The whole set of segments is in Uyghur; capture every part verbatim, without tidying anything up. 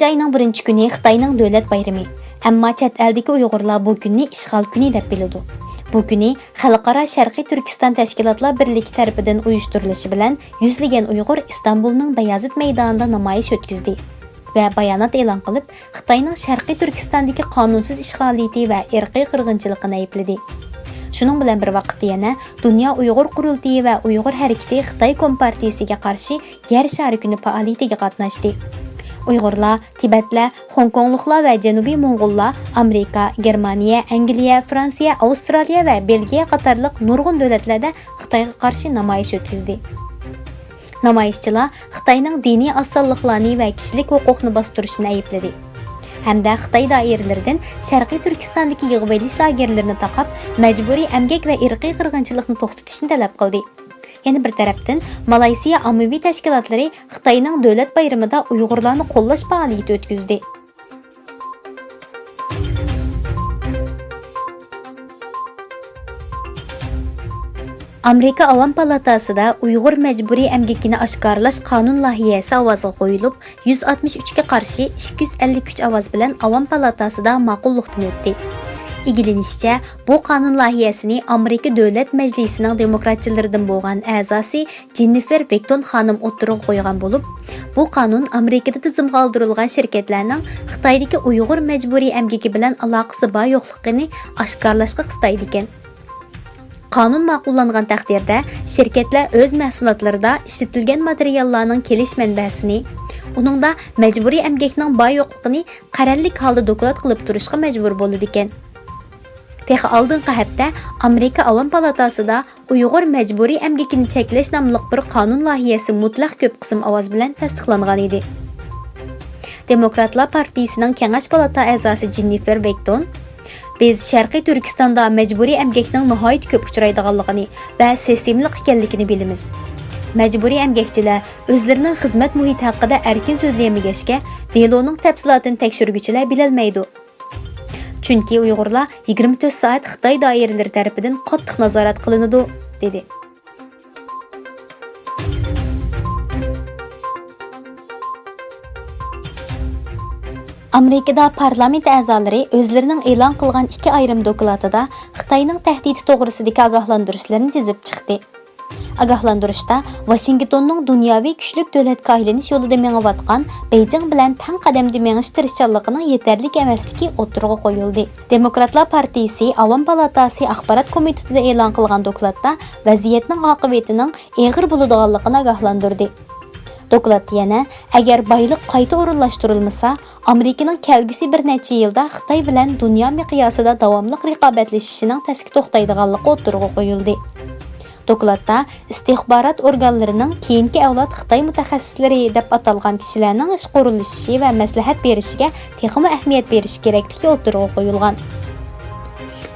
ئاينىڭ بىرىنچى كۈنى خىتاينىڭ دۆلەت بايرىمى. ئەمما چەت ئەلدىكى ئۇيغۇرلار بۇ كۈننى ئىشغال كۈنى دەپ بىلىدۇ. بۇ كۈنى خەلقئارا شەرقىي تۈركىستان تەشكىلاتلار بىرلىكى تەرىپىدىن ئۇيۇشتۇرۇلۇشى بىلەن يۈزلىگەن ئۇيغۇر ئىستانبۇلنىڭ بايازىت مەيدانىدا نامايىش ئۆتكۈزدى ۋە بايانات ئېلان قىلىپ، خىتاينىڭ شەرقىي تۈركىستاندىكى قانۇنسىز ئىشغالىيىتى ۋە ئىرقىي قىرغىنچىلىقىنى ئەيىبلىدى. شۇنىڭ بىلەن بىر ۋاقىتتا يەنە دۇنيا ئۇيغۇر قۇرۇلتىيى ۋە ئۇيغۇر ھەرىكىتى خىتاي كومپارتىيىسىگە قارشى يەر شارى كۈنى پائالىيىتىگە قاتناشتى. ئۇيغۇرلار، تىبەتلەر، خوڭكوڭلۇقلار ۋە جەنۇبىي موڭغۇللار ئامېرىكا، گېرمانىيە، ئەنگلىيە، فرانسىيە، ئاۋسترالىيە ۋە بېلگىيە قاتارلىق نۇرغۇن دۆلەتلەردە خىتايغا قارشى نامايىش ئۆتكۈزدى. نامايىشچىلار خىتاينىڭ دىنىي ئازسانلىقلارنى ۋە كىشىلىك ھوقۇقنى باستۇرۇشىنى ئەيىبلىدى ھەمدە خىتاي دائىرىلىرىدىن شەرقىي تۈركىستاندىكى يىغىۋېلىش لاگېرلىرىنى تاقاپ، مەجبۇرىي ئەمگەك ۋە ئىرقىي قىرغىنچىلىقنى توختىتىشنى تەلەپ قىلدى. يەنە بىر تەرەپتىن، مالايسىيا ئاممىۋى تەشكىلاتلىرى خىتاينىڭ دۆلەت بايرىمىدا ئۇيغۇرلارنى قوللاش پائالىيىتى ئۆتكۈزدى. ئامېرىكا ئاۋام پالاتاسىدا ئۇيغۇر مەجبۇرىي ئەمگىكىنى ئاشكارىلاش قانۇن لايىھەسى ئاۋازغا قويۇلۇپ، يۈز ئاتمىش ئۈچكە قارشى ئىككى يۈز ئەللىك ئۈچ ئاۋاز بىلەن ئاۋام پالاتاسىدا ماقۇللۇقتىن ئۆتتى. ئىگىلىنىشىچە، بۇ قانۇن لايىھەسىنى ئامېرىكا دۆلەت مەجلىسىنىڭ دېموكراتچىلىرىدىن بولغان ئەزاسى جېننىفېر ۋېكتون خانىم ئوتتۇرىغا قويغان بولۇپ، بۇ قانۇن ئامېرىكىدا تىزىمغا ئالدۇرۇلغان شىركەتلەرنىڭ خىتايدىكى ئۇيغۇر مەجبۇرىي ئەمگىكى بىلەن ئالاقىسى بار يوقلۇقىنى ئاشكارىلاشقا قىستايدىكەن. قانۇن ماقۇللانغان تەقدىردە، شىركەتلەر ئۆز مەھسۇلاتلىرىدا ئىشلىتىلگەن ماتېرىياللارنىڭ كېلىش مەنبەسىنى، ئۇنىڭدا مەجبۇرىي ئەمگەكنىڭ بار يوقلۇقىنى قەرەللىك ھالدا دوكلات قىلىپ تۇرۇشقا مەجبۇر بولىدىكەن. تېخى ئالدىنقى ھەپتە ئامېرىكا ئاۋام پالاتاسىدا ئۇيغۇر مەجبۇرىي ئەمگىكىنى چەكلەش ناملىق بىر قانۇن لايىھەسى مۇتلەق كۆپ قىسىم ئاۋاز بىلەن تەستىقلانغان ئىدى. دېموكراتلار پارتىيىسىنىڭ كېڭەش پالاتا ئەزاسى جېننىفېر ۋېكتون، «بىز شەرقىي تۈركىستاندا مەجبۇرىي ئەمگەكنىڭ ناھايىتى كۆپ ئۇچرايدىغانلىقىنى ۋە سىستېمىلىق ئىكەنلىكىنى بىلىمىز. مەجبۇرىي ئەمگەكچىلەر ئۆزلىرىنىڭ خىزمەت مۇھىتى ھەققىدە ئەركىن سۆزلىيەلمىگەچكە، دېلونىڭ تەپسىلاتىنى تەكشۈرگۈچىلەر بىلەلمەيدۇ. چۈنكى ئۇيغۇرلار يىگىرمە تۆت سائەت خىتاي دائىرىلىرى تەرىپىدىن قاتتىق نازارەت قىلىنىدۇ» دېدى. ئامېرىكىدا پارلامېنت ئەزالىرى ئۆزلىرىنىڭ ئېلان قىلغان ئىككى ئايرىم دوكلاتىدا خىتاينىڭ تەھدىتى توغرىسىدىكى ئاگاھلاندۇرۇشلىرىنى تىزىپ چىقتى. ئاگاھلاندۇرۇشتا ۋاشىنگتوننىڭ دۇنياۋى كۈچلۈك دۆلەتكە ئايلىنىش يولىدا مېڭىۋاتقان بېيجىڭ بىلەن تەڭ قەدەمدە مېڭىش تىرىشچانلىقىنىڭ يېتەرلىك ئەمەسلىكى ئوتتۇرىغا قويۇلدى. دېموكراتلار پارتىيىسى ئاۋام پالاتاسى ئاخبارات كومىتېتىدا ئېلان قىلغان دوكلاتتا ۋەزىيەتنىڭ ئاقىۋىتىنىڭ ئېغىر بولىدىغانلىقىنى ئاگاھلاندۇردى. دوكلاتتا يەنە، ئەگەر بايلىق قايتا ئورۇنلاشتۇرۇلمىسا، ئامېرىكىنىڭ كەلگۈسى بىر نەچچە يىلدا خىتاي بىلەن دۇنيا مىقياسىدا داۋاملىق رىقابەتلىشىشىنىڭ تەسكە توختايدىغانلىقى ئوتتۇرىغا قويۇلدى. دوكلاتتا ئىستىخبارات ئورگانلىرىنىڭ كېيىنكى ئەۋلاد خىتاي مۇتەخەسسىسلىرى دەپ ئاتالغان كىشىلەرنىڭ ئىشقا ئورۇنلىشىشى ۋە مەسلىھەت بېرىشىگە تېخىمۇ ئەھمىيەت بېرىش كېرەكلىكى ئوتتۇرىغا قويۇلغان.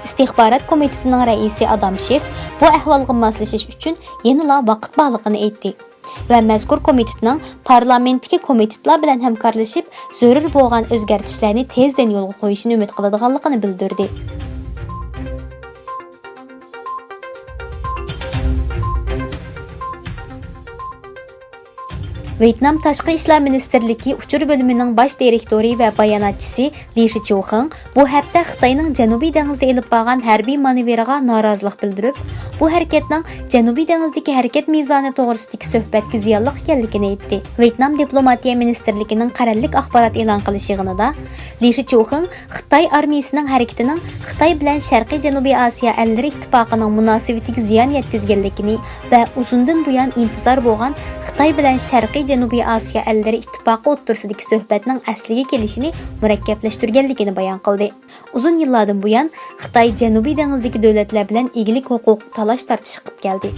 ئىستىخبارات كومىتېتىنىڭ رەئىسى ئادام شىف بۇ ئەھۋالغا ماسلىشىش ئۈچۈن يەنىلا ۋاقىت بارلىقىنى ئېيتتى ۋە مەزكۇر كومىتېتنىڭ پارلامېنتتىكى كومىتېتلار بىلەن ھەمكارلىشىپ، زۆرۈر بولغان ئۆزگەرتىشلەرنى تېزدىن يولغا قويۇشىنى ئۈمىد قىلىدىغانلىقىنى بىلدۈردى. ۋيېتنام تاشقى ئىشلار مىنىستىرلىكى ئۇچۇر بۆلۈمىنىڭ باش دىرېكتورى ۋە باياناتچىسى لى شىچيۇخېڭ بۇ ھەپتە خىتاينىڭ جەنۇبىي دېڭىزدا ئېلىپ بارغان ھەربىي مانېۋىرىغا نارازىلىق بىلدۈرۈپ، بۇ ھەرىكەتنىڭ جەنۇبىي دېڭىزدىكى ھەرىكەت مىزانى توغرىسىدىكى سۆھبەتكە زىيانلىق ئىكەنلىكىنى ئېيتتى. ۋيېتنام دىپلوماتىيە مىنىستىرلىكىنىڭ قەرەللىك ئاخبارات ئېلان قىلىش يىغىنىدا لى شىچيۇخېڭ خىتاي ئارمىيىسىنىڭ ھەرىكىتىنىڭ خىتاي بىلەن شەرقىي جەنۇبىي ئاسىيا ئەللىرى ئىتتىپاقىنىڭ مۇناسىۋىتىگە زىيان يەتكۈزگەنلىكىنى ۋە ئۇزۇندىن بۇيان ئىنتىزار بولغان خىتاي بىلەن شەرقىي جەنۇبىي ئاسىيا ئەللىرى ئىتتىپاقى ئوتتۇرىسىدىكى سۆھبەتنىڭ ئەسلىگە كېلىشىنى مۇرەككەپلەشتۈرگەنلىكىنى بايان قىلدى. ئۇزۇن يىللاردىن بۇيان خىتاي جەنۇبىي دېڭىزدىكى دۆلەتلەر بىلەن ئىگىلىك ھوقۇق تالاش-تارتىشى قىلىپ كەلدى.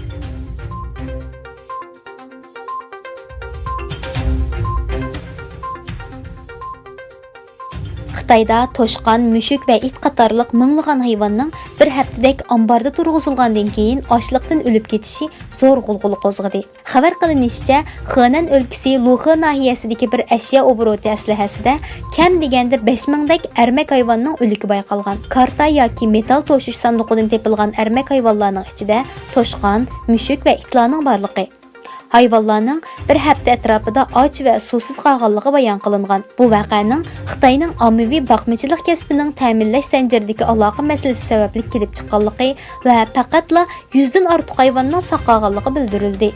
خىتايدا توشقان، مۈشۈك ۋە ئىت قاتارلىق مىڭلىغان ھايۋاننىڭ بىر ھەپتىدەك ئامباردا تۇرغۇزۇلغاندىن كېيىن ئاچلىقتىن ئۆلۈپ كېتىشى زور غۇلغۇلا قوزغىدى. خەۋەر قىلىنىشىچە، خېنەن ئۆلكىسى لۇخې ناھىيەسىدىكى بىر ئەشيا ئوبوروتى ئەسلىھەسىدە كەم دېگەندە بەش مىڭدەك ئەرمەك ھايۋاننىڭ ئۆلۈكى بايقالغان. كارتا ياكى مېتال توشۇش ساندۇقىدىن تېپىلغان ئەرمەك ھايۋانلارنىڭ ئىچىدە توشقان، مۈشۈك ۋە ئىتلارنىڭ بارلىقى، ھايۋانلارنىڭ بىر ھەپتە ئەتراپىدا ئاچ ۋە سۇسىز قالغانلىقى بايان قىلىنغان. بۇ ۋەقەنىڭ خىتاينىڭ ئاممىۋى باقمىچىلىق كەسپىنىڭ تەمىنلەش زەنجىرىدىكى ئالاقە مەسىلىسى سەۋەبلىك كېلىپ چىققانلىقى ۋە پەقەتلا يۈزدىن ئارتۇق ھايۋاننىڭ ساقالغانلىقى بىلدۈرۈلدى.